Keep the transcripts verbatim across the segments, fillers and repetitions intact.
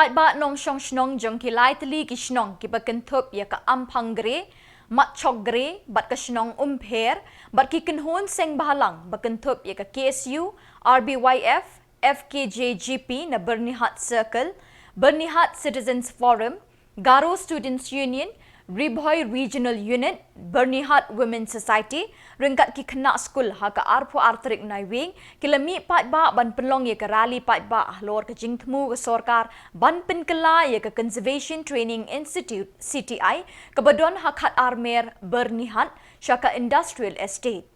Paidbah nongshong shnong jong ki lai tylli ki shnong kiba kynthup ïa ka Amphanggre, Matchokgre bad ka shnong Umpher bad ki kynhun seng bhalang ba kynthup ïa ka K S U, R B Y F, F K J G P na Byrnihat Circle, Byrnihat Citizens Forum, Garo Students Union, Ri Bhoi Regional Unit, Byrnihat Women Society ryngkat ki khynnah skul ha ka arphew ar tarik Naiwieng ki la mih paidbah ban pynlong ïa ka rally paidbah halor ka jingthmu ka sorkar ban pynkylla ïa ka Conservation Training Institute, C T I, kaba don ha Khatarmer, Byrnihat sha ka Industrial Estate.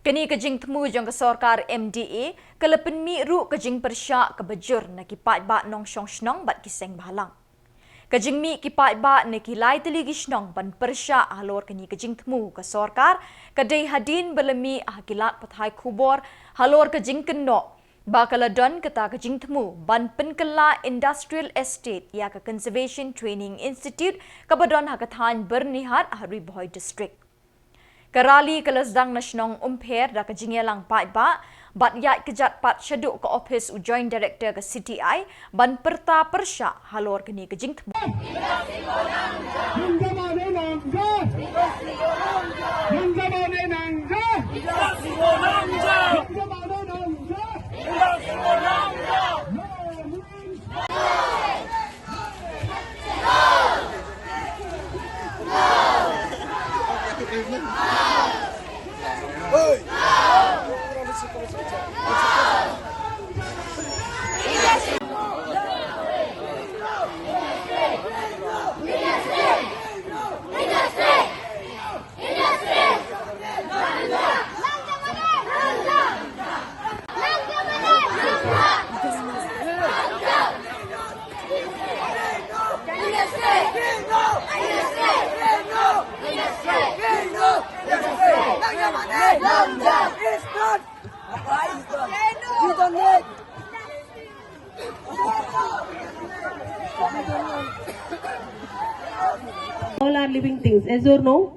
Kane ka jingthmu jong ka sorkar M D A ka la pynmih ruh ka jingpyrshah kaba jur na ki paidbah nongshong shnong bad ki seng bhalang. Ka jingmih ki paidbah na ki lai tylli ki shnong ban pyrshah halor kane ka jingthmu ka sorkar ka dei hadien ba la mih ha ki lad pathai khubor halor ka jingkynnoh ba ka la don kata ka jingthmu ban pynkylla Industrial Estate ïa ka Conservation Training Institute kaba don ha ka thaiñ Byrnihat ha Ri Bhoi District. Ka rally ka la sdang na shnong Umpher da ka jingïalang paidbah bad ïaid kjat pat shaduh ka ophis u Joint Director ka C T I ban pyrta pyrshah halor kane ka jingthmu. All are living things, yes or no?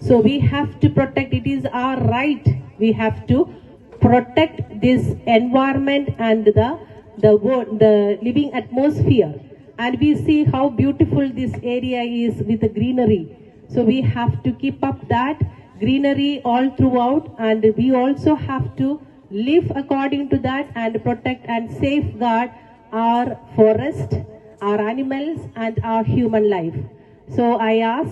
So we have to protect, it is our right. We have to protect this environment and the, the world, the living atmosphere. And we see how beautiful this area is with the greenery. So we have to keep up that greenery all throughout, and we also have to live according to that and protect and safeguard our forest, our animals, and our human life. So I ask,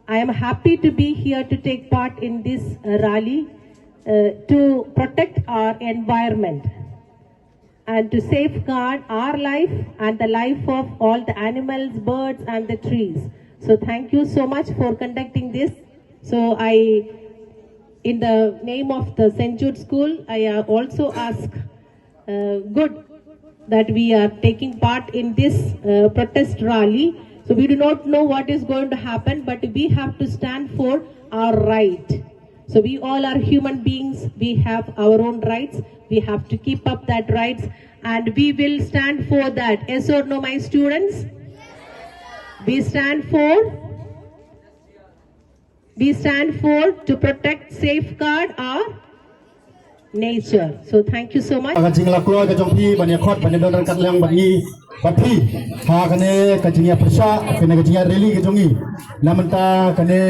I am happy to be here to take part in this, uh, rally, uh, to protect our environment and to safeguard our life and the life of all the animals, birds, and the trees. So thank you so much for conducting this. So I, in the name of the Saint Jude School, I, uh, also ask, uh, good that we are taking part in this, uh, protest rally. So we do not know what is going to happen, but we have to stand for our right. So we all are human beings. We have our own rights. We have to keep up that rights, and we will stand for that. Yes or no, my students? We stand for, we stand for to protect, safeguard our nature. So thank you so much. Ka jingïalehkai ka jong phi ban ïakhot ban ïadon ryngkat lang bad ngi bad phi ha kane ka jingïapyrshah, kane ka jingïarally ka jong ngi. Na mynta kane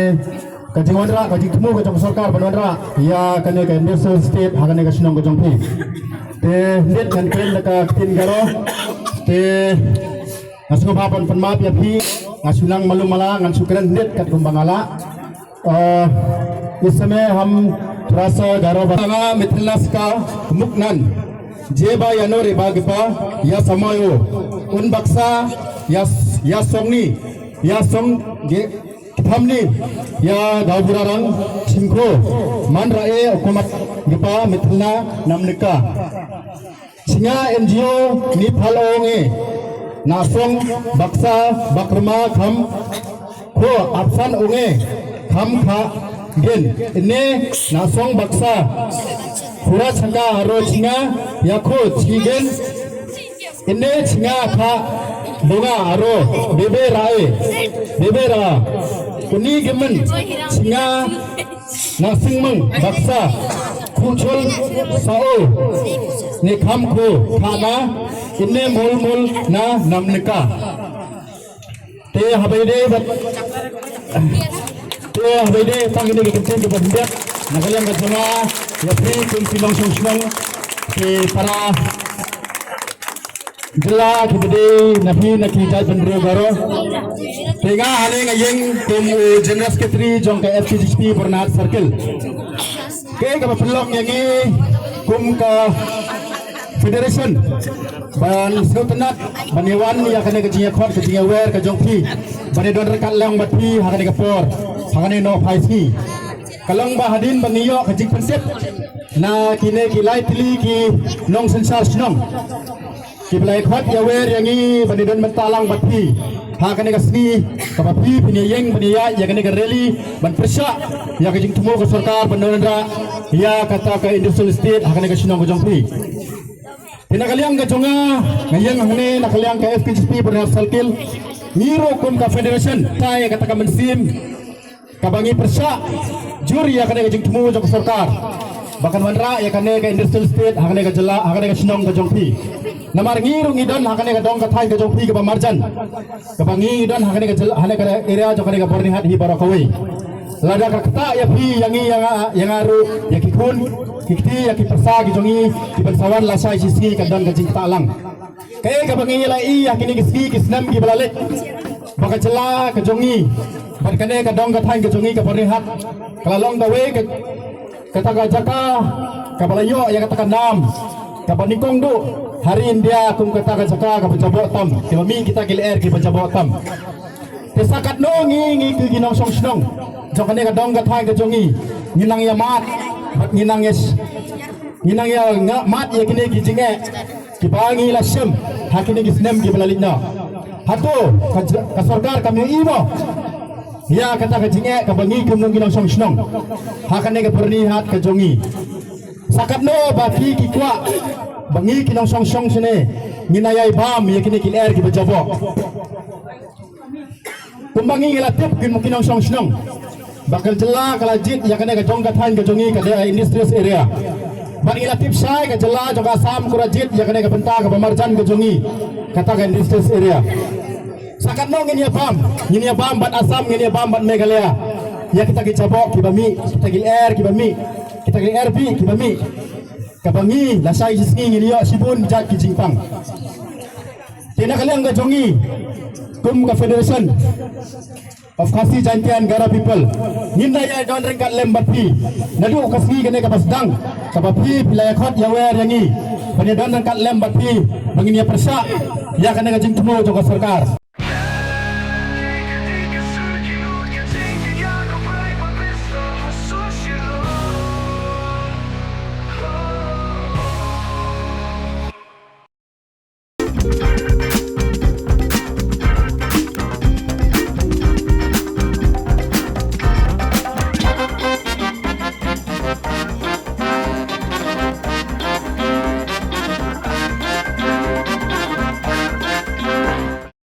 ka jingwanrah, ka jingthmu ka jong ka sorkar ban wanrah ïa kane ka industrial estate ha kane ka shnong ka jong phi. Te hynrei ngan kren da ka ktien Garo. Te nga sngewbha ban pan map ïa phi, nga shu nang malu mala, ngan shu kren hynrei katkum ba nga lah. Ah, ïa seme ham trasa Garo ba nga mitla ska muknan. Jeba ïa nori ba gipa ïa samayo. Un baksa ïa, ïa songni, ïa song ge thamni, ïa gauburarang chingko. Man rae okomat gipa mitla namnika. Chinga N G O ni phal ong e. Na song baksa bakrma kham ko apsan ong e. Kham kha gen. Ine na song baksa pura chaka aro chinga ya ko chigen. Ine chinga kha bunga aro bebe rae. Bebe ra. Kuni gemen chinga na singmang baksa. Kuchol sao ne kham ko khana inne mol mol na namnika. Te habai de bat te habai de tang ini ke kentin ke bat biat na kaliang ka jama ya pri kum sinong song sinong ke para jylla ki bede na phi na ki jait bynriew Garo. Te nga hane nga ïeng kum u General Secretary jong ka F K G P Byrnihat Circle. Ke kaba pynlong ïa ngi kum ka federation ban sngewtynnat ban ïawan ïa kane ka jingïakhot ka jingïawer ka jong phi ban ïadon ryngkat lang bad phi ha kane ka por ha kane noh phai sngi. Ka long ba hadien ba ngi ïoh ka jingpyntip na kine ki lai tylli ki nongsynshar shnong. Ki ba la ïakhot ïawer ïa ngi ban ïadon bynta lang bad phi ha kane ka sngi kaba phi phin ïeng ban ïaid ïa kane ka rally ban pyrshah ïa ka jingthmu ka sorkar ban wanrah ïa kata ka industrial estate ha kane ka shnong ka jong phi. Te na ka liang ka jong nga, nga ïeng hangne na ka liang ka F K G P Byrnihat Circle, ngi ruh kum ka federation ta ïa kata ka mynsiem kaba ngi pyrshah jur ïa kane ka jingthmu jong ka sorkar ba kan wanrah ïa kane ka industrial estate ha kane ka jylla, ha kane ka shnong ka jong phi. Namar ngi ruh ngi don ha kane ka dong ka thaiñ ka jong phi kaba marjan, kaba ngi don ha kane ka jylla, ha kane ka area jong kane ka Byrnihat hi baroh kawei. Lada ka ktah ïa phi ïa ngi ïa nga, ïa nga ruh ïa ki khun ki kti ïa ki pyrsa ki jong ngi ki ban sa wan lashai shi sngi ka don ka jingktah lang. Kaei kaba ngi la ïohi ha kine ki sngi ki snem kiba la leit ba ka jylla ka jong ngi bad kane ka dong ka thaiñ ka jong ngi ka Byrnihat ka la long kawei ka, kata ka jaka kaba la ïoh ïa kata ka nam kaba nyngkong duh ha ri India kum kata ka jaka kaba jaboh tam, kiba mih kita ki lyer kiba jaboh tam. Te sa katno ngi, ngi ki, ki nongshong shnong jong kane ka dong ka thaiñ ka jong ngi, ngi nang ïa mad bad ngi nang ïa sh-, ngi nang ïa nga mad ïa kine ki jingeh kiba ngi la shem ha kine ki snem kiba la leit noh. Hato ka j-, ka sorkar kam ïohi mo ïa kata ka jingeh kaba ngi kum ki nongshong shnong ha kane ka Byrnihat ka jong ngi? Sa katno ba phi ki kwah ba ngi ki nongshong shnong shane ngi nang ïa bam ïa kine ki lyer kiba jaboh? Kumba ngi la tip ki, ki nongshong shnong ba ka jylla ka la jied ïa kane ka dong ka thaiñ ka jong ngi ka dei industrial area. Bad ngi la tip shai ka jylla jong ka Assam ka la jied ïa kane ka bynta kaba marjan ka jong ngi kata ka industrial area. Sa katno ngin ïa bam, ngin ïa bam bad Assam, ngin ïa bam bad Meghalaya ïa kita ki jaboh kiba mih, kita ki lyer kiba mih, kita ki lyer bih kiba mih, kaba ngi lashai shi sngi ngin ïoh shibun jait ki jingpang. Te na ka liang ka jong ngi kum ka Federation of Khasi Jaintia and Garo People, ngin nang ïa don ryngkat lem bad phi naduh ka sngi kane kaba sdang kaba phi, phi la ïakhot ïawer ïa ngi ban ïa don ryngkat lem bad phi ba ngin ïa pyrshah ïa kane ka jingthmu jong ka sorkar.